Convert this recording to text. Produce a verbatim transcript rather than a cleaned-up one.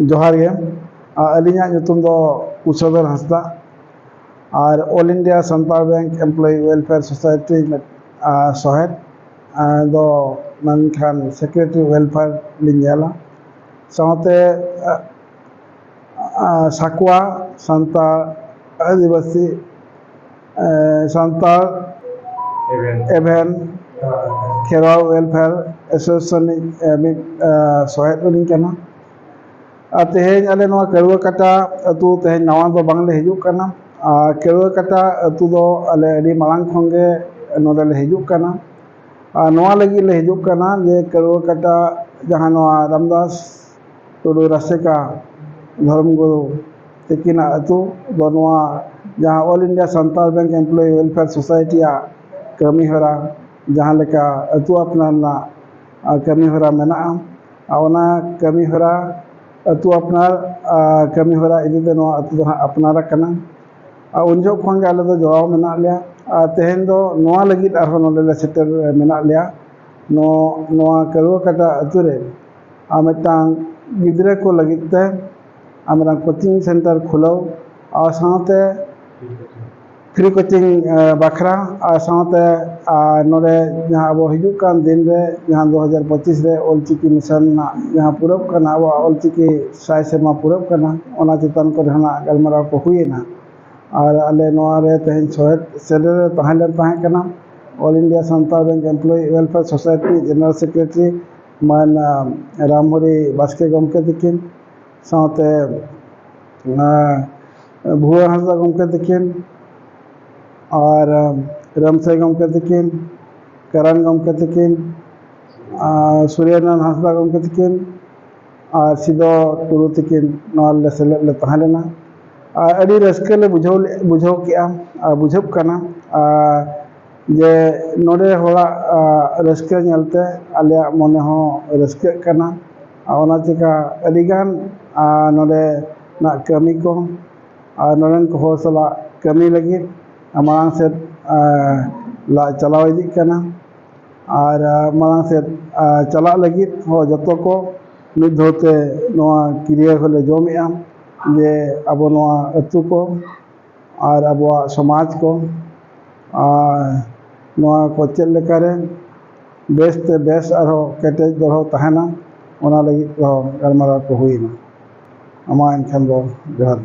ᱡᱚᱦᱟᱨ ᱜᱮ᱾ ᱟ, ᱟᱹᱞᱤᱧᱟᱜ ᱧᱩᱛᱩᱢ ᱫᱚ ᱠᱩᱥᱟᱹᱵᱮᱨ ᱦᱟᱸᱥᱫᱟ ᱟᱨ All India Santal Bank Employee Welfare Society ᱢᱤᱫ, ᱟ, ᱥᱚᱦᱮᱫ, ᱟ, ᱫᱚ ᱢᱮᱱᱠᱷᱟᱱ secretary welfare ᱞᱤᱧ ᱧᱮᱞᱟ᱾ ᱥᱟᱶᱛᱮ, ᱟ, ᱟ, ᱥᱟᱠᱣᱟ ᱥᱟᱱᱛᱟᱲ ᱟᱹᱫᱤᱵᱟᱹᱥᱤ, ᱟ, ᱥᱟᱱᱛᱟᱲ ᱮᱵᱷᱮᱱ᱾ ᱮᱵᱷᱮᱱ ᱠᱷᱮᱨᱣᱟᱞ welfare association ᱨᱤᱱᱤᱡ, ᱟ, ᱢᱤᱫ, ᱟ, ᱥᱚᱦᱮᱫ ᱠᱟᱱᱟ᱾ ᱟᱨ ᱛᱮᱦᱮᱧ ᱟᱞᱮ ᱱᱚᱣᱟ ᱠᱟᱹᱨᱩᱣᱟᱹ ᱠᱟᱴᱟ ᱟᱹᱛᱩ ᱛᱮᱦᱮᱧ ᱱᱟᱣᱟ ᱫᱚ ᱵᱟᱝᱞᱮ ᱦᱤᱡᱩᱜ ᱠᱟᱱᱟ᱾ ᱟᱨ ᱠᱟᱹᱨᱩᱣᱟᱹ ᱠᱟᱴᱟ ᱟᱹᱛᱩ ᱫᱚ ᱟᱞᱮ ᱟᱹᱰᱤ ᱢᱟᱲᱟᱝ ᱠᱷᱚᱱ ᱜᱮ ᱱᱚᱰᱮ ᱞᱮ ᱦᱤᱡᱩᱜ ᱠᱟᱱᱟ᱾ ᱟᱨ ᱱᱚᱣᱟ ᱞᱟᱹᱜᱤᱫ ᱞᱮ ᱦᱤᱡᱩᱜ ᱠᱟᱱᱟ ᱡᱮ ᱠᱟᱹᱨᱩᱣᱟᱹ ᱠᱟᱴᱟ ᱡᱟᱦᱟᱸ ᱱᱚᱣᱟ ᱨᱟᱢᱫᱟᱥ ᱴᱩᱰᱩ ᱨᱟᱥᱮᱠᱟ ᱫᱷᱚᱨᱚᱢ ᱜᱩᱨᱩ ᱛᱤᱠᱤᱱᱟᱜ ᱟᱹᱛᱩ ᱫᱚ ᱱᱚᱣᱟ ᱡᱟᱦᱟᱸ All India Santal Bank Employee Welfare Society ᱟᱜ ᱠᱟᱹᱢᱤ ᱦᱚᱨᱟ, ᱡᱟᱦᱟᱸ ᱞᱮᱠᱟ ᱟᱹᱛᱩ ᱟᱯᱱᱟᱨ ᱨᱮᱱᱟᱜ, ᱟ, ᱠᱟᱹᱢᱤ ᱦᱚᱨᱟ ᱢᱮᱱᱟᱜᱼᱟ, ᱟᱨ ᱚᱱᱟ ᱠᱟᱹᱢᱤ ᱦᱚᱨᱟ ᱟᱹᱛᱩ ᱟᱯᱱᱟᱨ, ᱟ, ᱠᱟᱹᱢᱤ ᱦᱚᱨᱟ ᱤᱫᱤ ᱛᱮ ᱱᱚᱣᱟ ᱟᱹᱛᱩ ᱫᱚ ᱦᱟᱸᱜ ᱟᱯᱱᱟᱨ ᱟᱠᱟᱱᱟ᱾ ᱟᱨ ᱩᱱ ᱡᱚᱦᱚᱜ ᱠᱷᱚᱱ ᱜᱮ ᱟᱞᱮ ᱫᱚ ᱡᱚᱲᱟᱣ ᱢᱮᱱᱟᱜ ᱞᱮᱭᱟ᱾ ᱟᱨ ᱛᱮᱦᱮᱧ ᱫᱚ ᱱᱚᱣᱟ ᱞᱟᱹᱜᱤᱫ ᱟᱨᱦᱚᱸ ᱱᱚᱰᱮ ᱞᱮ ᱥᱮᱴᱮᱨ ᱢᱮᱱᱟᱜ ᱞᱮᱭᱟ᱾ ᱱᱚ-, ᱱᱚᱣᱟ ᱠᱟᱹᱨᱩᱣᱟᱹ ᱠᱟᱴᱟ ᱟᱹᱛᱩ ᱨᱮ ᱟᱨ ᱢᱤᱫᱴᱟᱝ ᱜᱤᱫᱽᱨᱟᱹ ᱠᱚ ᱞᱟᱹᱜᱤᱫ ᱛᱮ ᱟᱨ ᱢᱤᱫᱴᱟᱝ coaching center ᱠᱷᱩᱞᱟᱹᱣ, ᱟᱨ ᱥᱟᱶᱛᱮ free coaching, ᱮ, ᱵᱟᱠᱷᱨᱟ, ᱟᱨ ᱥᱟᱶᱛᱮ, ᱟᱨ ᱱᱚᱰᱮ ᱡᱟᱦᱟᱸ ᱟᱵᱚ ᱦᱤᱡᱩᱜ ᱠᱟᱱ ᱫᱤᱱ ᱨᱮ, ᱡᱟᱦᱟᱸ ᱫᱩ ᱦᱟᱡᱟᱨ ᱯᱚᱸᱪᱤᱥ ᱨᱮ ᱚᱞᱪᱤᱠᱤ mission ᱨᱮᱱᱟᱜ ᱡᱟᱦᱟᱸ ᱯᱩᱨᱟᱹᱜ ᱠᱟᱱᱟ, ᱟᱵᱚᱣᱟᱜ ᱚᱞᱪᱤᱠᱤ ᱥᱟᱭ ᱥᱮᱨᱢᱟ ᱯᱩᱨᱟᱹᱜ ᱠᱟᱱᱟ, ᱚᱱᱟ ᱪᱮᱛᱟᱱ ᱠᱚᱨᱮ ᱦᱚᱸ ᱜᱟᱞᱢᱟᱨᱟᱣ ᱠᱚ ᱦᱩᱭᱮᱱᱟ᱾ ᱟᱨ ᱟᱞᱮ ᱱᱚᱣᱟ ᱨᱮ ᱛᱮᱦᱮᱧ ᱥᱚᱦᱮᱫ ᱥᱮᱴᱮᱨ ᱨᱮ ᱛᱟᱦᱮᱸ ᱞᱮᱱ ᱛᱟᱦᱮᱸ ᱠᱟᱱᱟ All India Santal Bank Employee Welfare Society General Secretary ᱢᱟᱱ, ᱟ, ᱨᱟᱢᱦᱚᱨᱤ ᱵᱟᱥᱠᱮ ᱜᱚᱢᱠᱮ ᱛᱤᱠᱤᱱ, ᱥᱟᱶᱛᱮ, ᱟ, ᱵᱷᱩᱣᱟᱹ ᱦᱟᱸᱥᱫᱟ ᱜᱚᱢᱠᱮ ᱛᱤᱠᱤᱱ, ᱟᱨ, ᱟ, ᱨᱟᱢᱥᱟᱭ ᱜᱚᱢᱠᱮ ᱛᱤᱠᱤᱱ, ᱠᱟᱨᱟᱱ ᱜᱚᱢᱠᱮ ᱛᱤᱠᱤᱱ, ᱟᱨ ᱥᱩᱨᱭᱟᱱᱟᱛᱷ ᱦᱟᱸᱥᱫᱟ ᱜᱚᱢᱠᱮ ᱛᱤᱠᱤᱱ, ᱟᱨ ᱥᱤᱫᱚ ᱴᱩᱰᱩ ᱛᱤᱠᱤᱱ ᱱᱚᱣᱟ ᱨᱮᱞᱮ ᱥᱮᱞᱮᱫ ᱞᱮ ᱛᱟᱦᱮᱸ ᱞᱮᱱᱟ᱾ ᱟᱨ ᱟᱹᱰᱤ ᱨᱟᱹᱥᱠᱟᱹ ᱞᱮ ᱵᱩᱡᱷᱟᱹᱣ ᱞᱮ, ᱵᱩᱡᱷᱟᱹᱣ ᱠᱮᱜᱼᱟ ᱟᱨ ᱵᱩᱡᱷᱟᱹᱜ ᱠᱟᱱᱟ᱾ ᱟᱨ ᱡᱮ ᱱᱚᱰᱮ ᱦᱚᱲᱟᱜ, ᱟ, ᱨᱟᱹᱥᱠᱟᱹ ᱧᱮᱞᱛᱮ ᱟᱞᱮᱭᱟᱜ ᱢᱚᱱᱮ ᱦᱚᱸ ᱨᱟᱹᱥᱠᱟᱹᱜ ᱠᱟᱱᱟ᱾ ᱟᱨ ᱚᱱᱟ ᱪᱤᱠᱟ ᱟᱹᱰᱤᱜᱟᱱ, ᱟ, ᱱᱚᱰᱮᱱᱟᱜ ᱠᱟᱹᱢᱤ ᱠᱚ ᱟᱨ ᱱᱚᱰᱮᱱ ᱠᱚ ᱦᱚᱲ ᱥᱟᱞᱟᱜ ᱠᱟᱹᱢᱤ ᱞᱟᱹᱜᱤᱫ ᱢᱟᱲᱟᱝ ᱥᱮᱫ, ᱟ, ᱞᱟ ᱪᱟᱞᱟᱣ ᱤᱫᱤᱜ ᱠᱟᱱᱟ᱾ ᱟᱨ, ᱟ, ᱢᱟᱲᱟᱝ ᱥᱮᱫ, ᱟ, ᱪᱟᱞᱟᱜ ᱞᱟᱹᱜᱤᱫ ᱦᱚᱸ ᱡᱚᱛᱚ ᱠᱚ ᱢᱤᱫ ᱫᱷᱟᱣ ᱛᱮ ᱱᱚᱣᱟ ᱠᱤᱨᱭᱟᱹ ᱦᱚᱸᱞᱮ ᱡᱚᱢᱮᱜᱼᱟ, ᱡᱮ ᱟᱵᱚ ᱱᱚᱣᱟ ᱟᱹᱛᱩ ᱠᱚ ᱟᱨ ᱟᱵᱚᱣᱟᱜ ᱥᱚᱢᱟᱡᱽ ᱠᱚ ᱟᱨ ᱱᱚᱣᱟ ᱠᱚ ᱪᱮᱫ ᱞᱮᱠᱟᱨᱮ ᱵᱮᱥ ᱛᱮ ᱵᱮᱥ ᱟᱨᱦᱚᱸ ᱠᱮᱴᱮᱡ ᱫᱚᱦᱚ ᱛᱟᱦᱮᱱᱟ, ᱚᱱᱟ ᱞᱟᱹᱜᱤᱫ ᱦᱚᱸ ᱜᱟᱞᱢᱟᱨᱟᱣ ᱠᱚ ᱦᱩᱭᱮᱱᱟ᱾ ᱢᱟ ᱮᱱᱠᱷᱟᱱ ᱫᱚ ᱡᱚᱦᱟᱨ᱾